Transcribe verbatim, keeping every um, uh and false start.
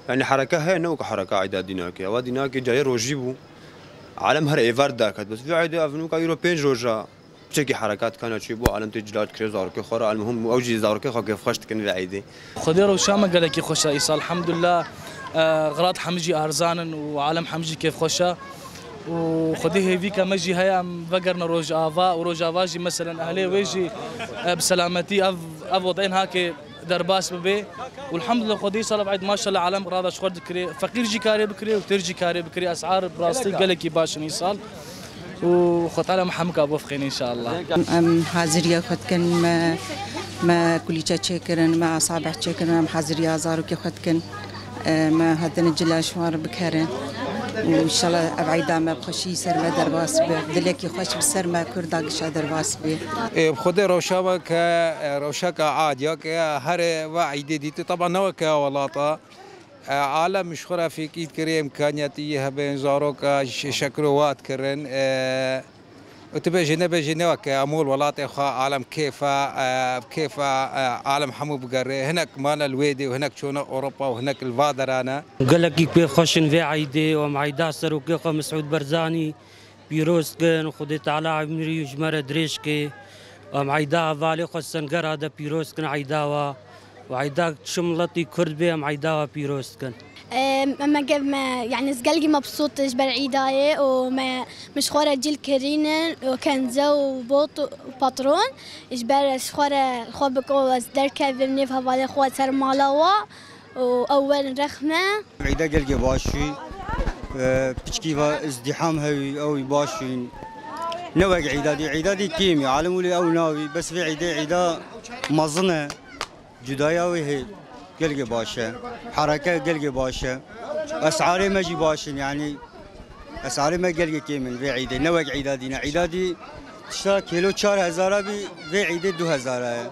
Yani hereke heye, ne weke hereka eyda dînakê. Ewa dînakê cayê rojî bû. Alem her êvar daket. Bes vê eydê ev nûka îro pênc roja. Piçekî herekat kana çêbû, alem tê cila dikirê zarokê xwe re. Elmuhim ew jî zarokê xwe kêfxweş dikin vê eydê. Xwedê rewşa me gelekî xweş e îsal, elhamdulillah. E, xirat hemî jî arzan in û alem hemî jî kêfxweş e. Û Xwedê hêvîka me jî heye em vegerine Rojava û Rojava jî meselen ehlê wê jî, e, bi selametî ev, ev odeyên hake derbas bibe. Û elhamdulillah Xwedê îsal ev eyd maşallah alem rada ji xwe dikirê. Feqîr jî karê bikirê û têr jî karê bikirê. Esar bi rastî gelekî baş in îsal. Û Xwedê me hemika bifxîne înşallah. Em haziriya xwe dikin, me, me kulîçe çêkirin, me asabeh çêkirin, em haziriya zarokê xwe dikin. E, me hatine cila ji wan re bikerin. Û înşallah ev eyda me bi xweşî ser me derbas be. Dilekî xweş bi ser me Kurda gişa derbas be. Ê, bi Xwedê rewşa me ke, e, rewşeka adiya ke here ve eydê dîtî. Teba ne weke ya welata. E, alem ji xwe re fêkî dikirê, îmkaniyetî yê hebe, zaroka şekiro wat kirin. E, û tu bêjî nebêjî ne weke ya mol welatê xwe, alem kêfa, e, kêfa, e, alem hemû bigere. Hinek mane li wê dê û hinek çûne Ewropa û hinek li va derane. Gelekî pê xweş in vê eydê û em eyda serokê xwe Mesûd Barzanî pîroz dikin. Xwedê Teala emrî ji me re dirêj ke. Em eyda hevalê xwe Sengera de pîroz dikin eyda wa. Û eyda çi miletî Kurd bê em eyda wa pîroz dikin. Em, me ge-, me, yani ez gelgî mebsût ji ber îdayê û me, min ji xwe re cil kirînin û kenze û bot û patron. Ji ber ji xwe re xwe biko ez derkevim nêv hevalê xwe ser mala wa. û ew werin rexme. Îda gelgê baş wî, e, piçkî va izdîham hewî, ew baş wî. Ne wek îda dî, îda dî kêm e, alim wî lê ew navî, bes vê îdê îda mezin e. Cudaya wê hê gelgê baş e. Hereke gelgê baş e. Esarê me jî baş in, yani esarê me gelgê kêm in vê îdê. Ne wek îda dî ne. Îda dî tişta kêlo çar hezara bî, vê îdê du hezara ye.